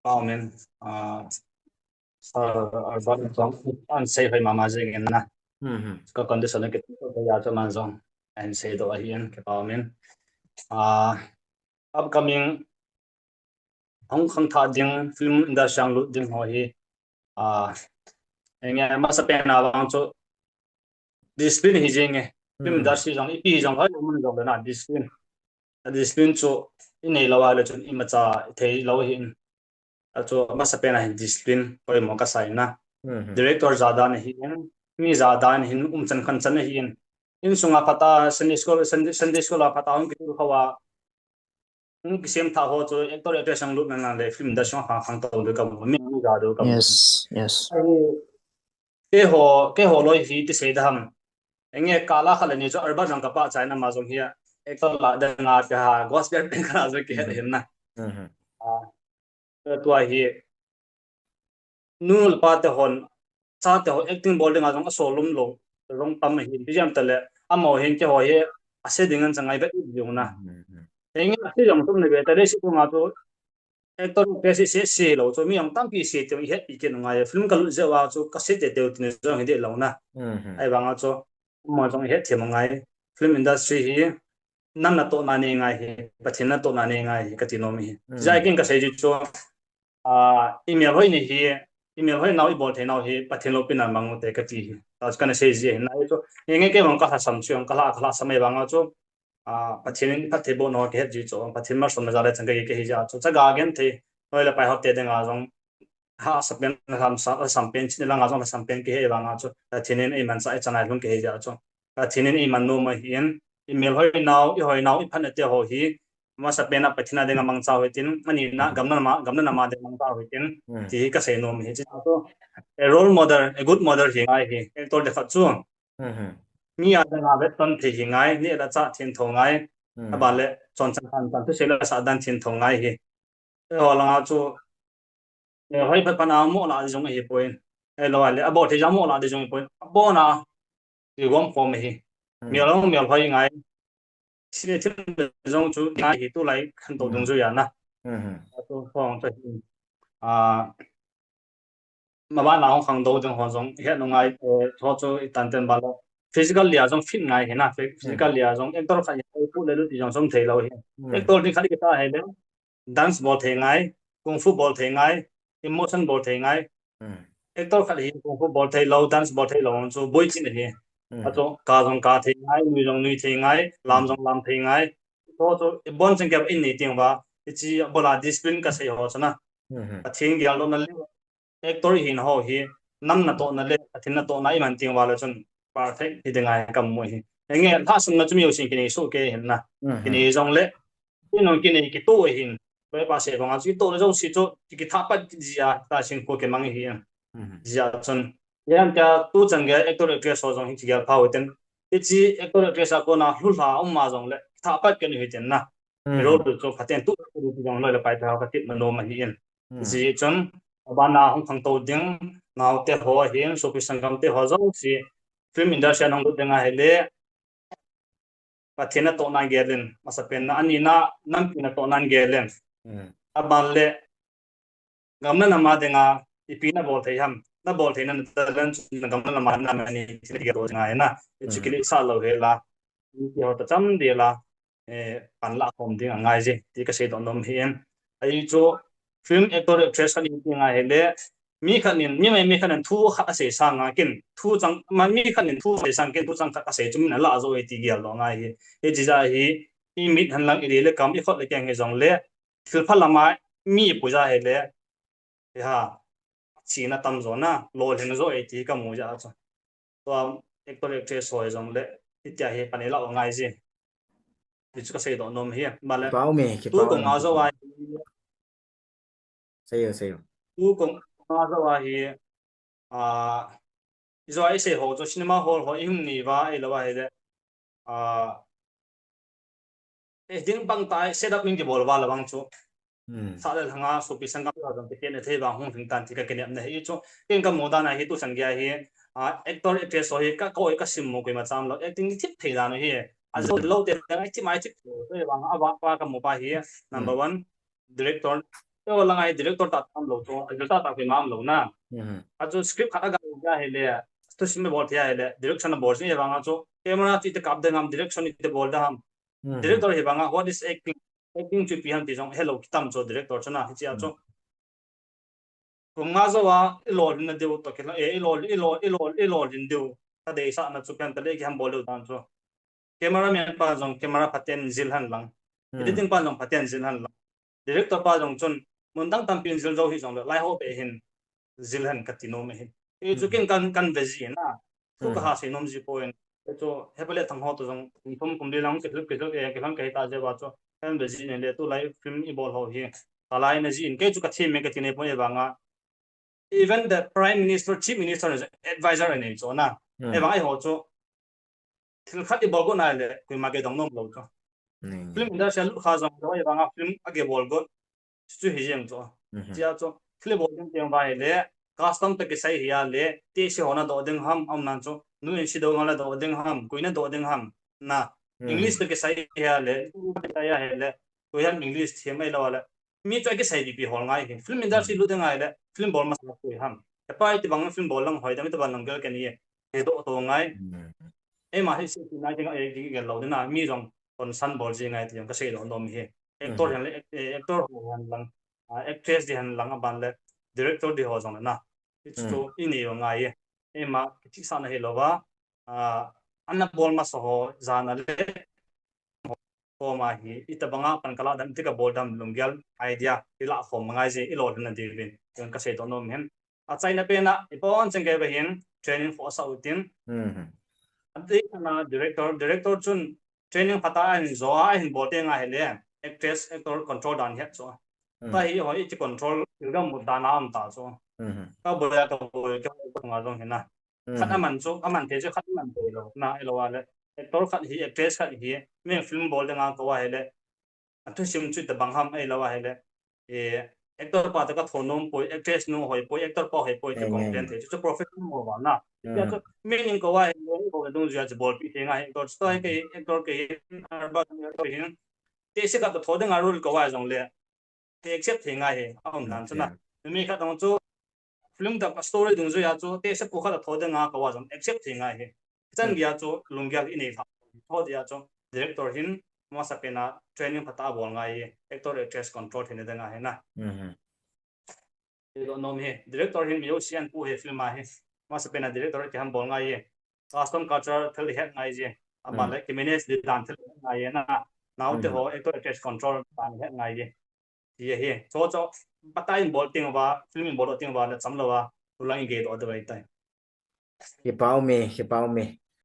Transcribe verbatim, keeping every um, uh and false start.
Pau min, ah, sir, ah, Albert jong, an sei hoi mama jing in na. Hmm. Ka condition ke, ya cho man jong, an sei do ahi in, kipau min. Ah, upcoming, hung khangthah ding, film industry a lut ding ho hi, ah, enge, masa pen a vang chu, discipline hi jing e. Film industry jong, ipi jong, hoi, mun jong le na, discipline. A discipline chu, i nei lou a le chun, imacha, i thei lou hi in. A chu, masa pen a hin discipline, poimo ka sa in na. Hmm. Director ja dan hi in, mi ja dan hi in, um chan khan chan hi in. Insunga phat a, Sunday school, Sunday, Sunday school a phat a, hung kitul kho a, hung kisem tha ho chu, actor, actress a lut na na le, film industry a khang, khangtou ding ka mu, mi, mi ja ding ka mu. Yes, yes. Ahi, keiho, keiho loi hi ti sei da ham. Enge kala khat le ni chu Albert jong ka pachat in ama jong hi a, actor lah ding a ti ha, gospel pen khat a jong kihet hin na. Hmm. Ah, tua hi, nu le pa te hon, chate ho acting bol ding a jong a solum lou, jong tam ahi, ti jam ta le, amaho hin keiho hi, a se ding an changai vet jong na. Hmm. Enge, a se jong tum ne ve ta le si tu nga tu, actor ke se, se, se lou chu, mi jong tampi se te, i het pi kit ngai, film ka lut jeh a chu, ka se te te u ti ne jong hi de lou na. Hmm. Ahivang a chu, amaho jong i het them ngai, film industry hi, nam natohna nei ngai hi, Pathen natohna nei ngai hi, ka ti nom hi. Hmm. Jeh a ken ka sei ji chu, ah, i melhoi ni hi, i melhoi nau, i bol thei nau hi, Pathen loupina mang u te ka ti hi. Ta chu ka na sei ji hi, na hi chu, nge nge kei vang ka lhasam chu, ka lha, ka lhasam ahivang a chu, ah, Pathen in phatthei boh nau ka het ji chu, Pathen malsomna jal a chang ka hi, ka hi jeh a chu, chaga genthei, loi le pai ho te ding a jong, lhasam pen, lhasam, lhasam pen, chini lang a jong lhasam pen kihe vang a chu, Pathen in eimansah, eichan a lhung kihe jeh a chu, Pathen in eiman nom ahi in, i melhoi nau, i hoi nau, i phatna te ho hi, masa pen a Pathen a ding a mangcha u hitin, ani na, hmm, gam na ma, gam na ma ding a mangcha u hitin, hmm, ti hi ka sei nom hi. Chujeh a chu, a role model, a good model hi ngai hi, actor te khat chu. Hmm. Mi a ding a vetton thei hi ngai, neh le chah thentho ngai, hmm, aban le, chonchang khanchang, thusei le sah dan thentho ngai hi. Eiho lang a chu, eh, hoi phat pan a mo lah ding jong ahi poi. Ahilou le, abol thei jeh a mo lah ding jong ahi poi. Abol na, ti gom khom ahi. Hmm. Mel jong melhoi ngai. Sine thim jong chu ngai hi tulai khantou, hmm, dungjui a na. Hmm. A tu khong ta hi. Ah, maban a hung khangtou ding ho jong, het ngai, eh, tho chu i tan ten ba lo. Physically a jong fit ngai hi na, phy-, hmm, physically a jong, actor khat hi, pu le lu ti jong som thei lou hi. Hmm. Actor ding khat kita hi le, dance bol thei ngai, kung fu bol thei ngai, emotion bol thei ngai. Hmm. Actor khat hi kung fu bol thei lou, dance bol thei lou, chu boi chin hi. Hmm. A chu ka jong ka thei ngai, nui jong nui thei ngai, lam, hmm, jong lam thei ngai. Tho chu, i bon chang kei in nei ting va, i chi bol a discipline ka sei ho chu na. Hmm. Pathen geldohna le, actor i hina ho hi, nam natohna le, Pathen natohna i man ting va le chun, perfect hi ding ngai ka mu hi. Enge, lhasam na chu mi u sin kinei soh kei hin na. Hmm. Kinei jong le, i nung kinei kitoh hin. Loi pa sei bang a chu kitoh le jong si chu, ki, kitha pat ji a, ta sin ko ke mang hi. Hmm. Ji a chun. Yan ka tu chan ge actor actress ho jong hi chi gel pha u ten. I chi actor actress a kona lhulha um ma jong le, tha pat ke ni hi ten na. Hmm. Role tu chu phaten tu, tu jong loi le pai ta ka tip na nom ahi in. Hmm. Ji chun, abana hung khangtou ding, naote ho ahin, sopi sanggam te ho jong si, film industry a hung lut ding ahi le, Pathen natohna gel in, masa pen na, ani na, nampi natohna gel in. Hmm. Aban le, gam le nam a ding a, ipi na bol thei ham, na bol thei na talent, na gam le nam a na mani, ti na gel ding ahi na, i chu, hmm, kile sa lou hi la, i ti ho ta cham di la, eh, pan la khom ding angai ji, ti ka sei doh nom hi in. Ahi chu, film actor actress khat in ti ngai hi le, mi khat nin, mi mai mi khat nin thu khat a sei sang a kin, thu chang, ma mi khat nin thu sei sang kin, thu chang khat a sei chu min a la jo hi ti gel doh ngai hi. Hi chi ja hi, i mit han lang i le le kam i khut le keng hi jong le, thil pha lam a mi pu ja hi le, hi ha, chi na tam jo na, lo lhing jo hi ti ka mu ja chu. Tua actor actress ho jong le, i tia hi pan i la ngai ji. Ti chu ka sei doh nom hi, ba le. Kipau me, tu kipau kong me, a jo kipau a. Sei o, sei o. Tu kong a jo a hi, ah, i jo a i sei ho chu cinema hall ho i hung ni va, i lo va hi le. Ah, eh, ding bang tai, set up min kibol va la bang chu. Hmm. Sa le lhanga, sopi sanggam la jong te ken e thei vang hung hing tan ti ka kinem na hi chu. Ken ka mu dan a hi tu chan gei a hi, ah, actor actress ho hi ka koi ka sim mo koi ma cham lo. Acting ni thip thei dan hi. A jo, hmm, lo te ngai thip mai thip. Te vang a va pa ka mu pa hi. Number, hmm, one, director. Alang a hi director tah tah umlou chu, actor tah tah koima umlou na. Achu script khat aga ja hile, thusim abol thei a hile, direction abol jing e vang a chu, camera chu iti kap ding ham, direction iti bol ding ham. Director hi vang a, what is acting? Acting chu ipi ham ti jong helou kitam chu director chu na, hiche a chu. Kum nga jou a, ilolhinna diu toh kilhon, eh, ilol, ilol, ilol, ilolhin diu. Kadeisahna chu pen tale kiham bol diu dan chu. Cameraman pa jong camera phaten jil hen lang. Editing pa jong phaten jil hen lang. Director pa jong chun mun dang tampin jil jou hijongle, lai ho beh hin jil hen kati nom ahi. Hichu ken kan, kan ve ji na. Thu kaha sei nom ji poi. Hichu hepa le thang ho toh jong kum thum kum li lang kilhon, kilhon, eh, kilhon kahi ta jeh uva chu kan ve ji nale, tulai film ibol ho hi. Kalai na ji in, kei chu kathem e kati nei poi e vang a. Even the Prime Minister, Chief Minister advisor anei chu na. E vang a eiho chu thil khat ibol got na le, koima kidong nom lou chu. Film industry a lut kha jong lou, e vang a film akibol got chu hi jeng chu. Hiche a chu film bol ding teng uva hile, custom toh kisai hi a le, tehse ho nadoh ding ham, aumdan chu, nu in si do ngal nadoh ding ham, koi nadoh ding ham, na. English toh kisai hi a le, kisai a hile, koi ham English them ahilou a le, mi chu akisei pipi hol ngai hi. Film industry lut ding ahile, film bol masa koi ham. Hepa iti bang film bol lang hoi dam, iti bang lang gel ken hi. Hedoh to ngai. Eima hi sei nai ding a, eh, kigel lou ding a, mi jong concern bol ji ngai ti jong kasei doh nom hi. Actor hen le, eh, actor ho hen lang, ah, actress di hen lang, aban le director di ho jong le na. Hichu inei u ngai e. Eima kichihsahna hilou va, ah, ana bol masa ho jana le koma hi, iti banga pan kalah dam, iti kabol dam, lunggel, idea ilah khom ngai je, ilolhinna diuvin, jong kasei doh nom hin. Achaina pen a, iboncheng kei va hin training khoh asah u tin. Adeh na director, director chun training phatah a ahin jo a, ahin bol teng ahile, actress, actor control dan het chu. Tahi ho iti control, ilgam mut dan a um ta chu. Kaboi a kaboi, kaboi a jong hi na. Khat aman chu, aman thei chu khat aman thei lou. Na, ahilou a le, actor khat hi, actress khat hi, mi film bol ding a kou ahile, athusim chu tabang ham ahilou ahile, eh, actor pa toh katho nom poi, actress nu hoi poi, actor pa hoi poi, ti complain thei chu, chu professional mo va na. Hiche a chu, mi in kou ahile, kou na dungjui a chu bolpi thei ngai, actor chu toh hi kei, actor kei, actor hin, tehse khat toh tho ding a role kou a jongle, accept thei ngai hi, aumdan chu na. Mi khat jong chu, film toh story dungjui a chu, tehse pu khat toh tho ding a kou a jong accept thei ngai hi. Chan gei a chu, lunggel inei lha. Tho dia chu, director hin, masapen a training phatah a bol ngai hi, actor actress control theina ding ahi na. Eidoh nom hi, director hin mi jouse ahin pu hi film a hi. Masapen a director kiham bol ngai hi. Custom culture thil het ngai ji. Aban le ki manage di dan thil het ngai ji na. Naote ho actor actress control dan het ngai ji. Ti ahi. Chu chu, phatah in bol teng uva, film in bol teng uva, na cham lou a, ulang igei doh de vai tai. Kipa um e, kipa um e.